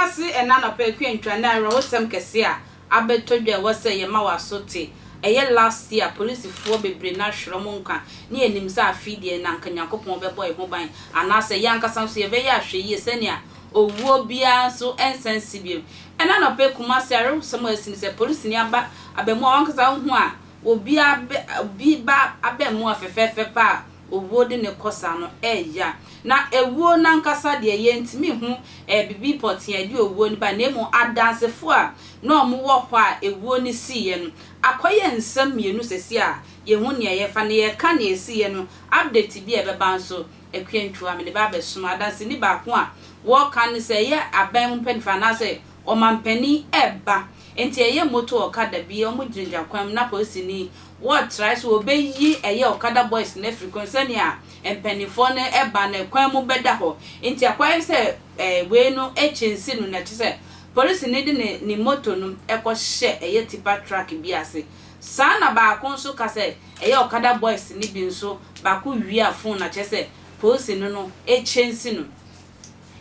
Kumasi ɛna anɔpa akua ntwa ne awerɛhosɛm kɛse a abɛtɔ dwa a ɛwɔ sɛ yɛma w'aso te. Ɛyɛ last year polisifoɔ bebree no ahwere ɔmo nkwa ne yɛnim sɛ afei deɛ na anka Nyankopɔn bɛbɔ yɛn ho ban anaasɛ yɛn ankasa nso yɛbɛyɛ ahwɛyie sɛnea owuo biara nso ɛnsan nsi bio. Ɛna anɔpa yi Kumasi awerɛhosɛm a asi ne sɛ polisini aba abamuwa wankasa wohu a obi abɛ obi ba abamuwa fɛfɛɛfɛ paa a owuo de no kɔ saa no ɛya. Na ewuo no ankasa deɛ yɛntumi nhu ɛɛ biribi pɔtee a ɛde owuo no bae na mmom adansefoɔ a na wɔn wɔ hɔ a ewuo no siiɛ no akɔyɛ nsɛm mmienu sɛsi a yɛhu nea yɛfa na yɛka nea esiiɛ no update bi a ɛbɛba nso Akua Ntua mede ba abɛsom. Adanseni baako a wɔka ne sɛ ɛyɛ aban mu mpaninfoɔ anaasɛ ɔmanpanin ɛba nti ɛyɛ moto ɔkada bi wɔn gyinagyina kwan mu na polisini Wɔ trae sɛ wɔbɛyi ɛyɛ Okada boys no afiri kwan mu sɛnea mpaninfoɔ no ɛba no kwan mu bɛda hɔ. Nti akɔyɛ sɛ ɛɛ wei no kyɛnsi no na kyerɛ sɛ polisini de ne ne moto no kɔ hyɛ ɛyɛ tipa truck bi ase. Saa na baako nso ka sɛ ɛyɛ Okada boys no bi nso baako wia phone na kyerɛ sɛ polisini no kyɛnsi no.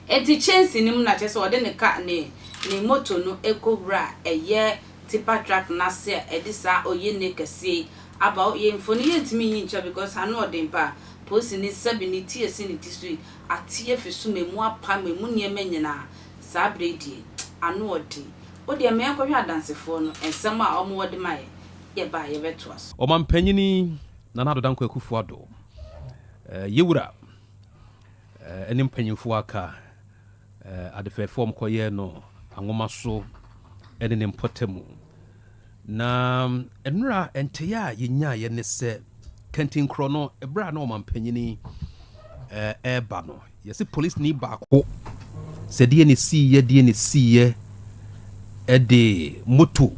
Enti kyɛnse no mu na kyerɛ sɛ ɔde ne ka ne ne moto no kɔ wura ɛyɛ tipper truck no ase a ɛde saa oyene kɛseɛ yi aba. Yɛ mfoni yɛntumi nyi nkyerɛ because ano ɔden paa. Polisini sɛbe ne ti esi ne ti so yi ate afi so ma emu apa ma emu nneɛma nyinaa saa berɛ yi deɛ ano ɔden. Wo deɛ ma yɛnkɔhwɛ adansefoɔ no nsɛm a wɔwɔ de ma yɛn, yɛba a yɛbɛtoa so. Ɔmanpanyini Nana Addo Dankwa Akufo-Addo, Yewura ne mpanyimfo aka ade fɛfɛ a wɔkɔyɛɛ no anwoma so ne ne mpɔtam. Na nnora ntɛyɛ a yɛnyaeɛ ne sɛ kantinkorɔ no, ɛberɛ a na ɔmampanyini ɛreba no, yɛse polisini baako sɛ deɛ ne siiɛ deɛ ne siiɛ ɛde moto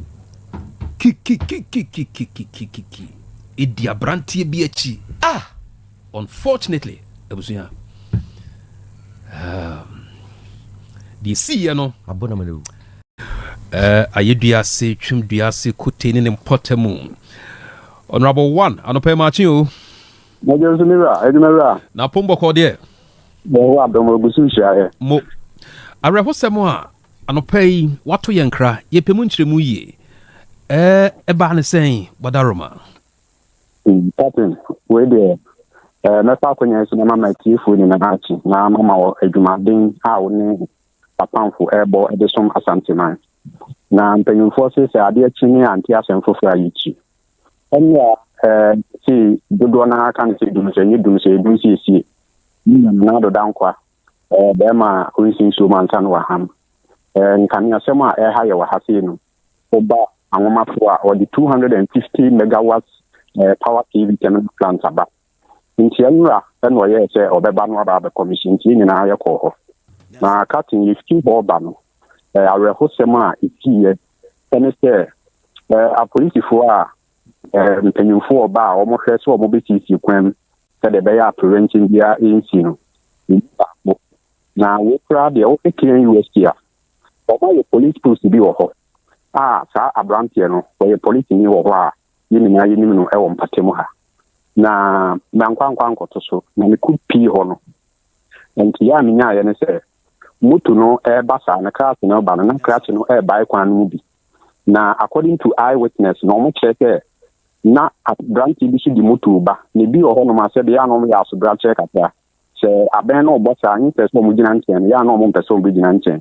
kikikikikikikikiki ɛdi aberanteɛ bi akyi. Ah! Unfortunately, abusua, deɛ siiɛ no, Abɔ na mana wu. Ayɛ dua ase, twem dua ase, kote ne ne mpɔta mu. Honorable One, anɔpa yi maakye o. Mɛgye nso me wura, adwuma wura. Na pom bɔkɔɔ deɛ. Yɛwɔ adom, ogu so hyira yɛ. Mo. Awerɛhosɛm a anɔpa yi wato yɛn kra, yɛpɛ mu nkyerɛmu yie. Ɛbaa ne sɛn, Wadaroma? Captain, wei deɛ mɛfa akonnwa yi so na mama atiefoɔ nyinaa akye na mama wɔ adwumaden a wo ne apamfo ɛrebɔ de som Asanteman. Na mpanyimfoɔ se sɛ adeɛ kye ne ante asɛm foforɔ a yɛkyi. Ɛnna sei dodoɔ no ara ka no sɛ dum sɛ nyɛ dum sɛ edum sɛ esie. Nana Addo Dankwa, bɛrima a ɔnsi nsuo mu ansa na waham. Nkaneasɛm a ɛha yɛ wɔ ha sei no, woba anwomafo a wɔde 250 megawatts power PV terminal plant aba. Nti ɛnora ɛna ɔyɛɛ sɛ ɔbɛba no aba abɛkɔmihye nti yɛn nyinaa yɛkɔɔ hɔ. Na captain yɛfi hɔ ba no, awerɛhosɛm a ɛsiiɛ ɛne sɛ apolisifoɔ a mpanyimfoɔ ɔba a wɔhwɛ sɛ wɔbɛsiesie kwan mu sɛdeɛ ɛbɛyɛ atoyerɛnkyɛm biara ɛnsi no, ɛmu baako. Na wei koraa deɛ wohwɛ KNUST a, wɔayɛ police post bi wɔ hɔ a saa aberanteɛ no wɔyɛ polisini wɔ hɔ a yɛn nyinaa yɛnim no wɔ mpatamu ha. Na mankɔ ankɔ ankɔto so na mekɔ pii hɔ no. Nti yɛ a menyaeɛ ne sɛ moto no ɛreba saa no krakye no ba no na krakye no ɛrebae kwan no mu bi. Na according to eye witness na wɔn kyerɛ sɛ na aberanteɛ bi so de moto ba na ebi wɔ hɔnom a sɛdeɛ a na wɔyɛ asobrakyerɛ kakra. Sɛ abɛn no ɔbɔ saa nyɛ sɛ wɔn gyina nkyɛn no yɛ a na wɔn mpɛ sɛ wɔn bɛgyina nkyɛn.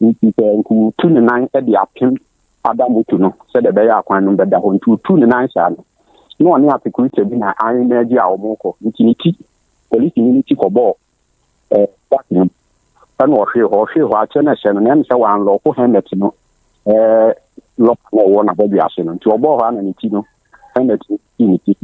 Nti sɛ nti wotu ne nan de apem ada moto no sɛdeɛ ɛbɛyɛ akwan no bɛda hɔ nti wotu ne nan saa no na ɔne asekurita bi na ahemagye a wɔn kɔ nti ne ti polisini ne ti kɔbɔɔ back no ɛna ɔhwee hɔ ɔhwee hɔ akyɛ na ɛhyɛ no na ɛne sɛ wɔanlɔko helmet no lɔk na ɔwɔ n'abɔdwe ase no nti ɔbɔɔ hɔ ana ne ti no helmet no sii ne ti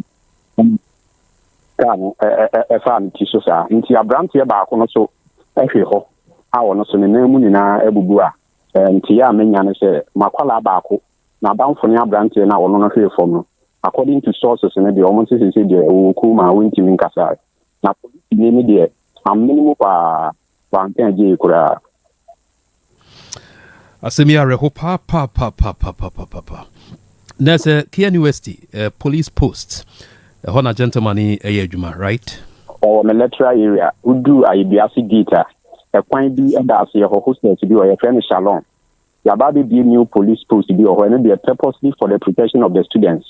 kaa no ɛfaa ne ti so saa nti aberanteɛ baako no so ɛhwe hɔ a ɔno so ne nan mu nyinaa abubu a nti yɛ a menya ne sɛ makwalaa baako n'adamfo ne aberanteɛ no a ɔno no hwee fam no, according to sources no deɛ wɔn nso sese deɛ ɔwɔ kurom a wɔntumi nkasa, na polisini no deɛ amene mu paa, wanka agyee koraa. Asɛm yi awerɛho paapaapaapapapapa. Na sɛ KNUST police post ɛhɔ na gentleman yi ɛyɛ adwuma, right? Ɔwɔ me lecturer area. Wodu Ayeduase gate a, Ɛkwan bi da aseɛ hɔ, hostels bi wɔ hɔ, yɛfrɛ no Shalom. Yɛaba abɛbue new police post bi wɔ hɔ, ɛno deɛ purposely for the protection of the students.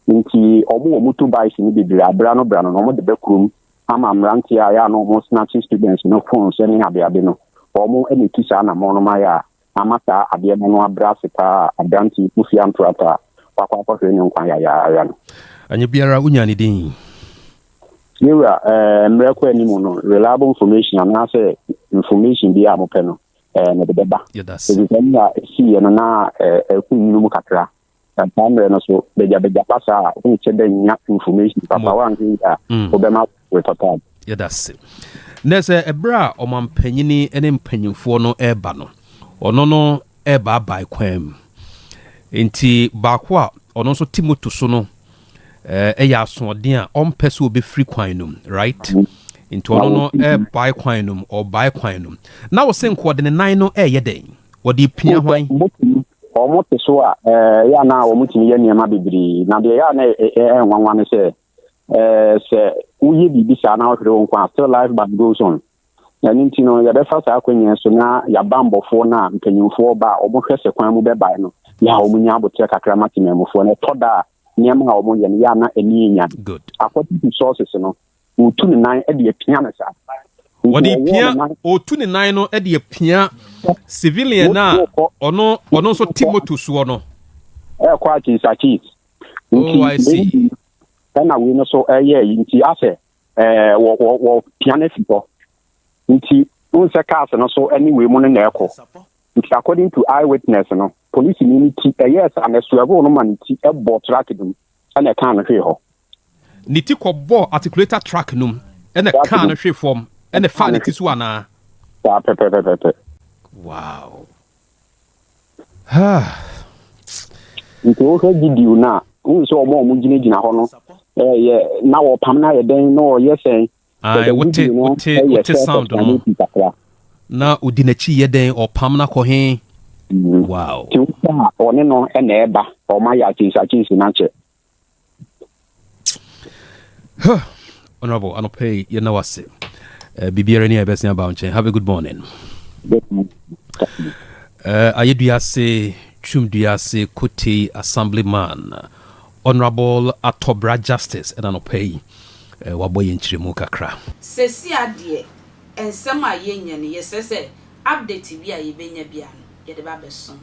Nti wɔn wɔ motorbikes no bebree a bra no bra no na wɔde ba kurom ama mmeranteɛ a ɛyɛ a na wɔn snatch students no phones ne adeade no, wɔn na ɛtu saa anamɔn no ma yɛ a ama saa adeɛ no ano abrɛ ase paa a aberanteɛ Kofi Antoata a wakɔ akɔhwere ne nkwa yayaaya no. Anyɛ biara wonyaa ne din. Me wura, eh, mmerɛ kɔ anim no, reliable information anaasɛ information biara a mopɛ no, eh, mede bɛba. Yɛda ase. Ɛfiri sɛ nna ɛsiiɛ no na eh, ɛko nwunu mu kakra. Na saa mmerɛ no so, bagyabagya ba saa a, wonkyɛ dɛ nnya information papa, woanhwɛ yie a, wobɛma retɔtɔ ade. Yɛda ase. Nɛ sɛ ɛberɛ a ɔmampanyini ne mpanyimfoɔ no reba no, ɔno no rebaabae kwan mu. Enti baako a ɔno nso te moto so no yɛ asoɔden a ɔmpɛ sɛ ɔbɛfiri kwan no mu, right? Nti ɔno no rebae kwan no mu, ɔrebae kwan no mu. Na wo se nka ɔde ne nan no reyɛ dɛn? Ɔde repia hwan? Wɔn te so a, ɛyɛ a na wɔtumi yɛ nneɛma bebree. Na deɛ ɛyɛ a na ɛyɛ nwanwa ne sɛ, sɛ woyɛ biribi saa na wohwere wo nkwa a, still life but goes on. Ɛno nti no, yɛbɛfa saa akwannya yi so na yɛabammɔfoɔ no a mpanyimfoɔ ba a wɔhwɛ sɛ kwan mu bɛbae no, yɛ a wɔnya aboterɛ kakra ma temanmufoɔ no. Ɛtɔ da a, nneɛma a wɔyɛ no, yɛ a na ani nnya. Good. According to sources no, wɔtu ne nan de apia no saa. Nti Wɔde wɔwɔ pia, ne nan. ɔretu ne nan no de apia civilian no a ɔno ɔno nso te moto soɔ no. Ɛrekɔ akyisakyi. Oh, I Nti see. ɛna wei no so ɛyɛ yi nti asɛ ɛɛ wɔ wɔ wɔpia no afi hɔ nti wohu sɛ cars no so ne wei mu no na ɛkɔ nti according to eye witness no polisini no ti ɛyɛɛ saa na swerɛvoo no ma ne ti bɔ truck no mu ɛna ɛkaa no hwee hɔ. Ne ti kɔbɔɔ articulator truck no mu ɛna ɛkaa no hwee fam ɛna ɛfaa ne ti so anaa? Saa pɛpɛpɛpɛ. Wow. Nti wohwɛ video no a, wohu sɛ wɔn a wɔgyinagyina hɔ no ɛyɛ na wɔpam no ayɛ dɛn na wɔyɛ sɛn. Ae, wote wote wote sound no na odi n'akyi yɛ dɛn ɔpam no akɔ he. Mm. Wow. Nti wohwɛ a ɔne no na ɛba wɔn ayɛ akyinsakyinsi no akyɛ. Huh. Honorable, anɔpa yi yɛna wase. Uh, biribiara ni a yɛbɛsen aba wo nkyɛn. Have a good morning. Uh, Ayeduase, Twumduase, Kotei Assemblyman, Honorable Atɔbra Justice, ɛna anɔpa yi uh, wabɔ yɛn nkyerɛmu kakra. Sesia deɛ nsɛm a yɛnya no yɛsrɛ sɛ update bi a yɛbɛnya biara no yɛde ba abɛsom.